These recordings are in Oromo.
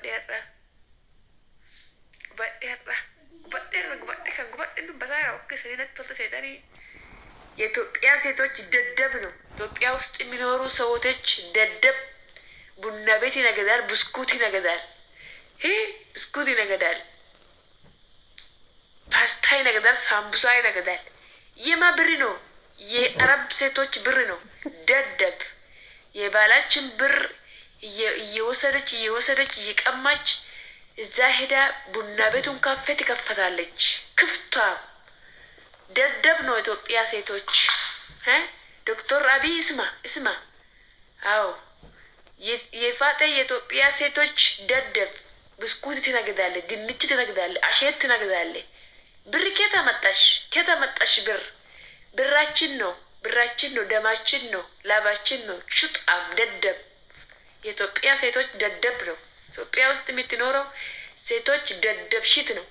Gubadhe har'a. Gubadhe har'a. Gubadhe har'a gubadhe kan gubadhe dubbataa jira okkisanii natti tolta seetanii. የኢትዮጵያ ሴቶች ደደብ ነው። ኢትዮጵያ ውስጥ የሚኖሩ ሰዎች ደደብ። ቡና ቤት ይነገዳል፣ ብስኩት ይነገዳል፣ ይህ ብስኩት ይነገዳል፣ ፓስታ ይነገዳል፣ ሳምቡሳ ይነገዳል። የማ ብር ነው? የአረብ ሴቶች ብር ነው። ደደብ የባላችን ብር እየወሰደች እየወሰደች እየቀማች እዛ ሄዳ ቡና ቤቱን ካፌ ትከፈታለች። ክፍቷ ደደብ ነው ኢትዮጵያ ሴቶች። ዶክተር አብይ እስማ እስማ። አዎ የፋጠ የኢትዮጵያ ሴቶች ደደብ። ብስኩት ትነግዳለ፣ ድንች ትነግዳለ፣ አሸት ትነግዳለ። ብር ኬት አመጣሽ? ኬት አመጣሽ ብር? ብራችን ነው፣ ብራችን ነው፣ ደማችን ነው፣ ላባችን ነው። ሹጣም ደደብ። የኢትዮጵያ ሴቶች ደደብ ነው። ኢትዮጵያ ውስጥ የምትኖረው ሴቶች ደደብ ሽት ነው።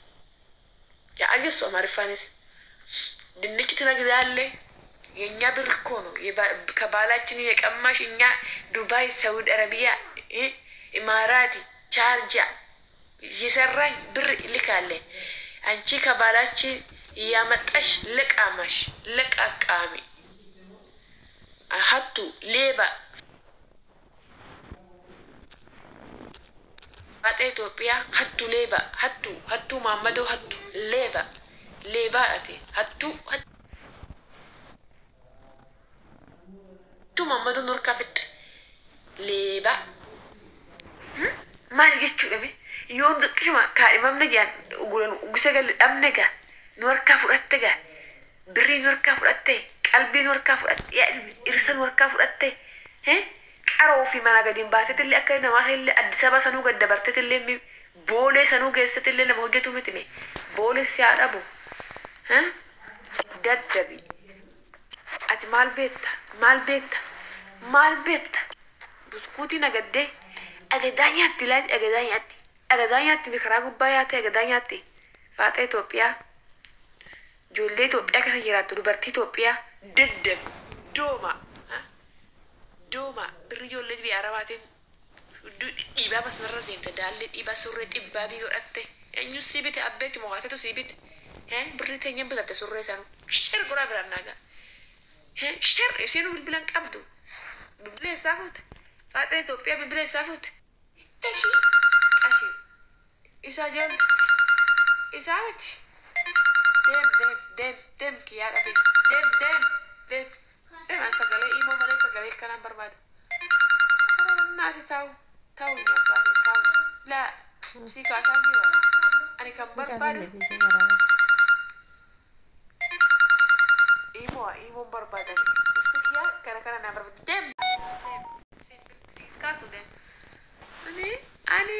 የአገሱ አማሪፋንስ ድንች ትነግዳለ። የእኛ ብር እኮ ነው ከባላችን የቀማሽ። እኛ ዱባይ፣ ሳውዲ አረቢያ፣ ኢማራቲ፣ ቻርጃ የሰራኝ ብር ይልካለ። አንቺ ከባላችን እያመጣሽ ለቃማሽ ለቃቃሚ ሀቱ ሌባ ፋጤ ኢትዮጵያ ሀቱ ሌባ ሀቱ ሀቱ ማመዶ ሀቱ ሌባ ሌባ አቴ ሀቱ ሀቱ ማመዶ ኑርካ ፍጥ ሌባ maal jechuudha mee yoon xiqqishuma kaadhimamna jedhan uggisa galle dhabne gaa nu harkaa fudhatte gaa birrii nu harkaa fudhatte qalbii nu harkaa fudhatte yaadni irsa nu harkaa fudhatte qaroo fi mana gadi hin baatetillee akka namaa illee Addis Ababa sanuu gad dabartetillee boolee sanuu geessetillee nama hojjetu miti mee boolee si haa dhabu daddabi ati maal beekta maal beekta maal beekta buskuutii nagaddee agadaa nyaatti laali agadaa nyaatti agadaa nyaatti karaa gubbaa yaate agadaa nyaatti faaxee Itoophiyaa ijoollee Itoophiyaa keessa jiraattu dubartii Itoophiyaa daddab dooma dooma birri ijoollee biyya Arabaatiin dhiibaa masmarra deemte daallee dhiibaa surree xibbaa bii godhatte eenyu sii bite abbeetti mo'atetu sii bite birri teenya bitatte surree sanuu shar godhaa biraan naagaa shar isheen bilbilan qabdu bilbila isaa fuute faaxee Itoophiyaa bilbila isaa fuute Tashi, tashi. Isa jam. Isa miti. Dem, dem, dem, dem kiyyaa dhabe. Dem, dem, dem. Dem an sagalee imoo malee sagalee kanaan barbaada. Kana mannaasi taa'u. Taa'u hin barbaade taa'u. Laa si kaasaa jiru. Ani kan barbaadu imoo imoon barbaadan. Ibsi kiyyaa kana kana naa barbaadu. Dem. Si kaasu dem. Ani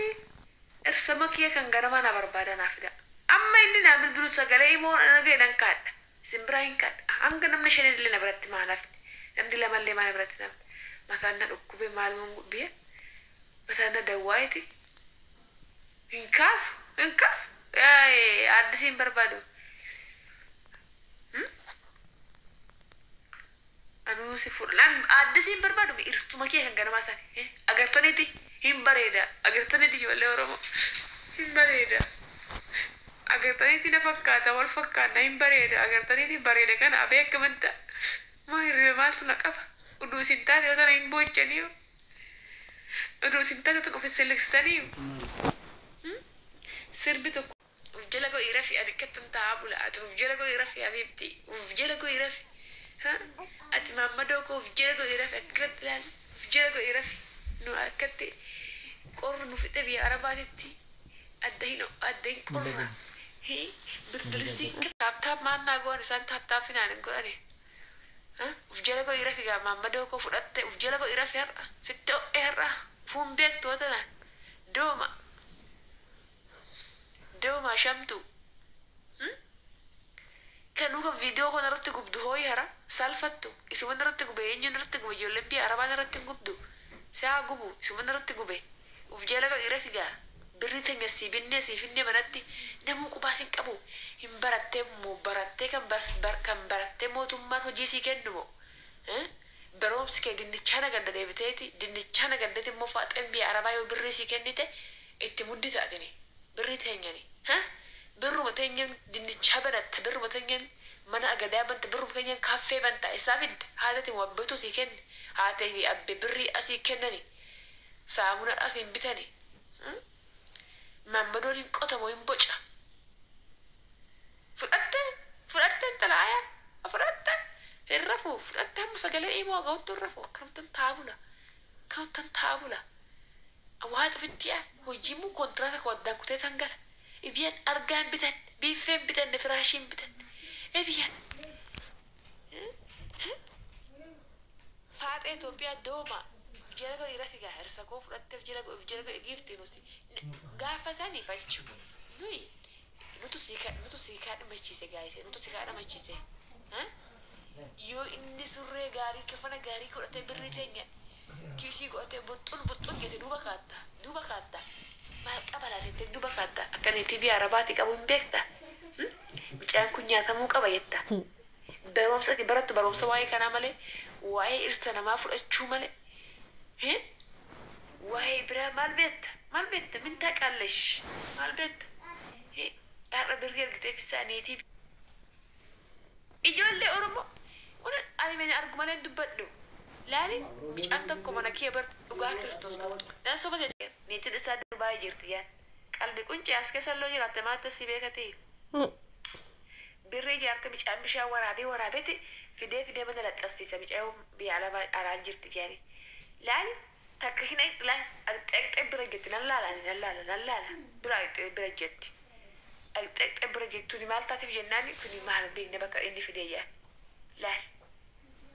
irsama kiyya kan ganama na barbaada naa fida. Amma inni naa bilbilu sagalee imoo nagee nan kaadha. Isin biraa hin kaadha. Hanga namni shan illee na biratti maal hafne. Namni lama illee maal biratti namni. Mataan na dhukkube maal biyya. Mataan na dawwaayiti. Hin kaasu hin kaasu. Addisii hin barbaadu. Anuu si fuudha. Addisii hin barbaadu irstuma kiyya kan ganamaa sani. Agartaniiti. Hin bareeda. Agartaniiti ijoollee Oromoo. Hin bareeda. Agartaniiti na fakkaata wal fakkaanna hin bareeda. Agartaniiti bareeda kana abee akkamanta. Maa hirriba maaltu na qaba? Uduu isin taate yoo tana hin boochanii. Uduu isin taate yoo tana of seleksitanii. Sirbi tokko. Uf jala godhii rafi ani akkattan taa'aa bula. Ati uf jala godhii rafi habiibti. Uf jala godhii rafi. Ati maammadoo koo uf jala godhii rafi akkanatti ilaali. Uf jala godhii rafi. Nu akkatti qorra nu fixe biyya Arabaatitti adda hin adda hin qorra. Birdilistii taaptaap maannaa goon isaan taaptaap finaan hin godhani. Uf jala godhii rafi gaa maammadoo koo fudhatte uf jala godhii rafi har'a sitti ho'ee har'a fuun beektu tana dooma dooma shamtu. Kanuu kan viidiyoo kana irratti gubdu hooyi hara salfattu isuma irratti gube eenyuun irratti gube ijoolleen biyya Arabaan irratti hin gubdu. Saa gubu isuma irratti gube uf jala godhii rafi gaa birri teenya sii binnee sii finnee manatti namuu qubaas hin qabu hin barattee moo barattee kan barattee mootummaan hojii sii kennu moo Barumsi kee dinnichaa nagadda deebiteeti dinnichaa nagaddeeti immoo faaxeen biyya arabaa yoo birrii sii kennite Itti muddi taatini birrii teenyani. Ha? Birruma teenyan dinnichaa banatta, birruma teenyan mana agadaa banta, birruma teenyan kaaffee banta. Isaa fidda haatati wabbatu sii kenne, haatee fi abbe birrii asii kennani, saamuna asiin bitani. Maammadoon hin qotamu, hin boca. Fudhatte, fudhatte, intalaaya fudhatte. Hin rafuu fudhatte, hamma sagalee himoo ga'uttu hin rafuu. Akkamittan taabula, akkamittan taabula. Waa ofitti hojii muu kontiraata koo addaan kutee tan gala. Ibiyan argaa hin bitan, biiffee hin bitanne, firaashii hin bitanne. Ibiyan. Faaxee Itoophiyaa dooma. Jala koo dhiirati gaa hirsa koo fudhattee jala koo jala koo giiftii nuti gaafa sanii fachu. Nuyi nutu sii kaadhimachiise gaayise, nutu sii kaadhimachiise. Yoo inni surree gaarii, kafana gaarii godhatee, birrii teenya kiisii godhatee buxxun buxxun jette duuba kaatta, duuba kaatta. Maal qaba laata jettee duuba kaatta. Akka niitii biyya arabaati qabu hin beekta. Mucaan kun nyaatamuu qaba jetta. Barumsa ati barattu barumsa waa'ee kanaa malee, waa'ee irsa namaa fudhachuu malee, waa'ee biraa maal beekta? Maal beekta? Min taqallesh maal beekta? Har'a birrii argitee fissaa niitii ijoollee Oromoo ani mene argu malee dubbadhu. Laali, mucaan tokko mana kee bar, dhugaa Kiristoos nan soba jedhe. Niitiin isaa Dubaayii jirti yaan. Qalbi quncee as keessa illoo jiraatte maal si beekatee? Birrii ijaarte, mucaan bishaan waraabee waraabeeti fidee fidee mana laxxabsiisa, mucaan biyya alaa alaa jirti jedhani. Laali, takka hin laali, aqxee bira jetti, nan laala, nan laala, nan laala, bira aqxee bira jetti. Aqxee bira jetti tuni maal taateef jennaan, kuni maal beekne bakka inni fidee yaa. Laali.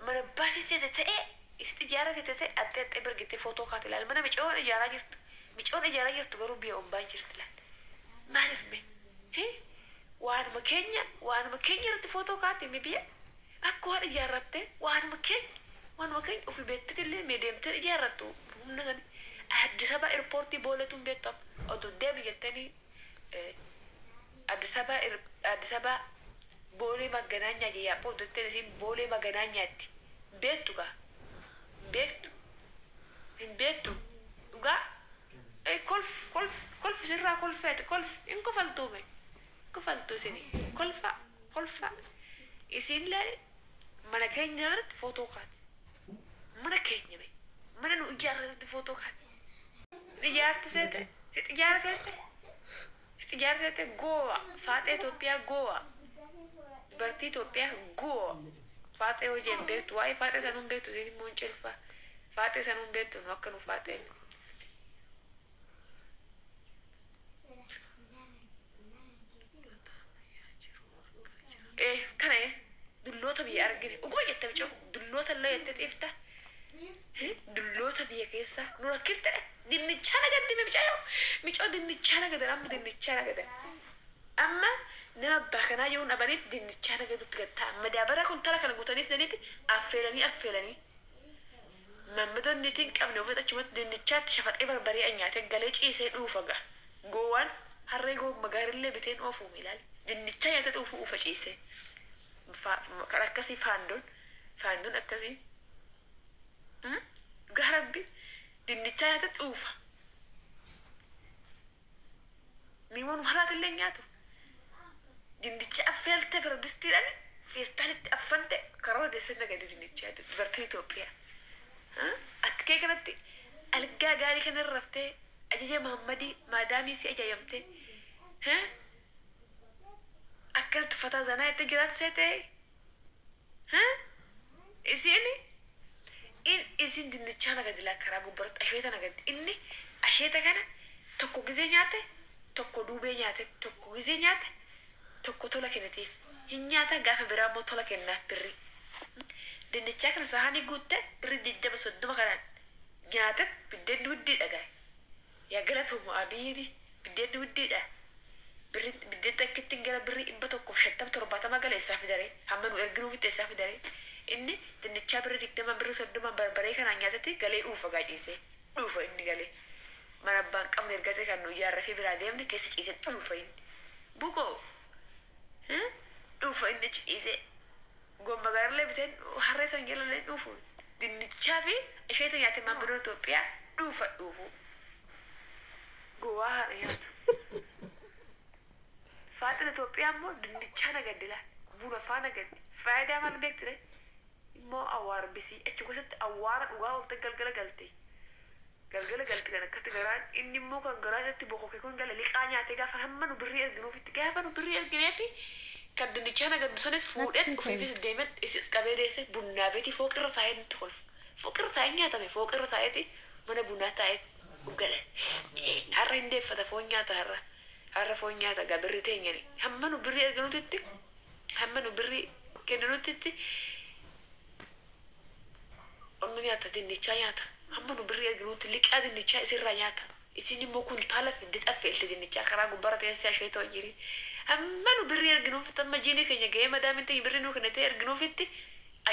Mana baasisee ta'ee isitti ijaarate ta'e aqxee aqxee bira jettee footoo kaate. Laali, mana micoon ijaaraa jirtu. Micoon ijaaraa jirtu garuu biyya ombaa jirti laali. Maaliif mee? Waanuma keenya, waanuma keenya irratti footoo kaate mi biyya akka waan ijaarratte, waanuma keenya, waanuma keenya ofii beektiti illee mee deemtee ijaarrattu humna kan Addis Ababa airportii booletu hin beektu. Amma oduu deemi jettanii Addis Ababa, Addis Ababa Boolee Magganaanyaa jeyyaa jetteen isiin Boolee Magganaanyaatti hin beektu gaa, hin beektu, hin beektu dhugaa. Kolf, kolf, kolf, sirraa kolfeeti, kolf hin kofaltuume, kofaltu isini, kolfa, kolfa isin. Laali, mana keenya biratti footoo kaati, mana keenya be, mana nu ijaarratti footoo kaati. Ijaarti seete, si ijaara seete, si ijaara seete. Goowa faaxee Itoophiyaa, goowa dubartii Itoophiyaa, goowa faaxee hojii hin beektu, waa'ee faaxee sanuu hin beektu. Isin immoo hin cilfa faaxee sanuu hin beektu, nu akka nu faaxeen. Kana dulloota biyya argine dhuguma jette bicoo, dulloota illee jettee xiifta, dulloota biyya keessa nu rakkiftedha. Dinnichaa nagaddime bicaayoo, micoo dinnichaa nagadan, amma dinnichaa nagadan, amma nama abbaa kanaa yoo dhabaniif dinnichaa nagadutti gattaa madaabara kuntala kana guutaniif daniiti affeelanii affeelanii. Mammadoon niitiin qabne ofiit achumatti dinnichaatti shafaxee barbaree nyaatee galee ciisee dhuufa ga. Goowwan harree goomma gaarillee biteen oofuum ilaali, dinnichaa nyaatee dhuufu uufa ciisee. Kan akkasii faandoon, faandoon akkasii garabbi dinnichaa nyaatee dhuufa. Miimoon maraatillee nyaatu. Dinnicha affeeltee biradistiidhaan feestaalitti affante karoora geessee nagadi dinnichaa dubartiin Itoophiyaa. Akka kee kanatti algaa gaarii kanarra raftee ajaja Muhammadii maadaamii si ajajamtee akkanatti uffataa zanaa jettee jiraatu seetee isiin isin dinnichaa nagadi laa karaa gubbaratti asheeta nagadi. Inni asheeta kana tokko gizee nyaate, tokko duubee nyaate, tokko gizee nyaate, tokko tola kennitiif hin nyaata, gaafa biraa immoo tola kennaaf. Birrii dinnichaa kana sahaanii guutte birrii 20 30 kanaan nyaate. Biddeenni wuddiidha gaa, yaa galatomu abiyyiini, biddeenni wuddiidha. Birrii biddeen takkittiin gara birrii 150 70 gala. Eessaa fidaree? Hamma nu erginuufitti eessaa fidaree? Inni dinnichaa birrii 20 birrii 30 barbaree kanaan nyaatetti galee dhuufa gaa, ciisee dhuufa. Inni galee mana abbaan qabne ergate kan nu ijaarree fi biraa deemne keessa ciisee dhuufa. Inni bukoo dhuufa, inni ciisee gomma gaarlee biteen harree san jalallee dhuufu. Dinnichaa fi isheeta nyaate maammiloon Itoophiyaa dhuufa dhuufu. Gowwaa haadha nyaatu. Faaxina Itoophiyaa immoo dinnichaa nagaddi laal. Buna faa nagaddi. Faayidaa maal beekti ree? Immoo awwaara bisii achi keessatti awwaara dhugaa oolte galgala galte. Galgala galte kan akkatti garaan inni immoo kan garaan irratti bokoke kun gala liqaa nyaatee gaafa hamma nu birrii erginuufitti gaafa nu birrii ergineefi kan dinnichaa nagaddu sanis fuudhee Natti ofiifis deemet isis qabee deesse bunnaa beetii fooqirra taa'ee nutti kolfa. Fooqirra taa'ee nyaatame fooqirra taa'eeti mana bunaa taa'ee gala. Har'a hin deeffata foon nyaata har'a. Har'a foon nyaata gaa birrii teenyani. Hamma nu birrii erginutitti hamma nu birrii kenninutitti onni nyaata dinnichaa nyaata. Hamma nu birrii erginutti liqaa dinnichaa isirraa nyaata. Isin immoo kuntaala fidde xaffeelte dinnichaa karaa gubbaarra teessee asheeta wajjin. Hamma nu birrii erginuufitti amma jiini keenya ga'ee madaamin teenya birrii nuu kennitee erginuufitti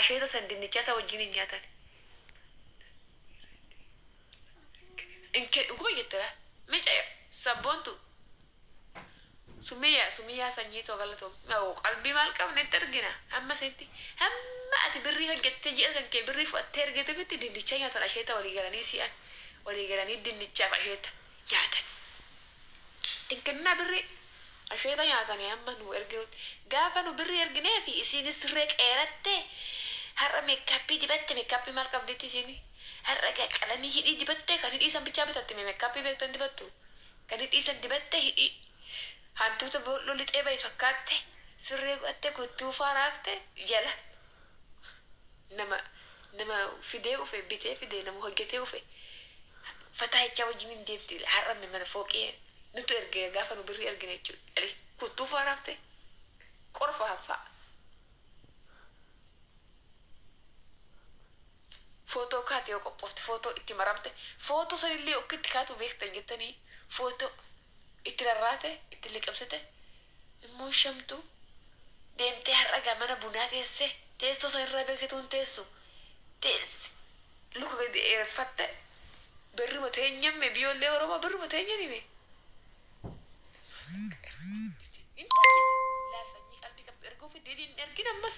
asheeta san dinnichaa isaa wajjin hin nyaatan. Inke dhuguma jettera. Micayo sabboontu sumiyyaa sumiyyaa sanyii too galatoom. Qalbii maal qabna itti argina hamma seetti hamma ati birrii hojjettee ji'a kan kee birrii fudhattee ergituufitti dinnichaa nyaatan asheeta walii galanii si'an walii galanii dinnichaaf asheeta nyaatan. Tinkannaa birrii asheeta nyaatanii hamma nu erginutti gaafa nu birrii erginee fi isiinis sirree qeerattee har'a meekaappii dibatte meekaappii maal qabditti isiin har'a qalamii hidhii dibattee kan hidhii san bichaa bitatte meekaappii beektan dibattu kan hidhii san dibatte hidhii hantuuta boolloo lixee bahe fakkaatte sirree godhatte kuttuu faaraafte jala nama nama fidee ufe bitee fidee nama hojjetee ufe fataa jechaa wajjin hin deemti har'a mana fooqee nutu ergee gaafa nu birrii ergine jechuudha kuttuu faaraafte qorfa haffaa. Footoo kaate yoo qophoofte footoo itti maramte footoo sanillee akka itti kaatu beektan jettanii footoo itti rarraate itti liqimsite immoo shamtu deemtee har'a gaa mana bunaa teesse teessoo sanirraa beektuun teessu teesse luka gadi dheereffatte birruma teenyamme biyyoollee Oromoo birruma teenyanime. Laal sanyii qalbii qabdu erga ofi deediin ergin ammas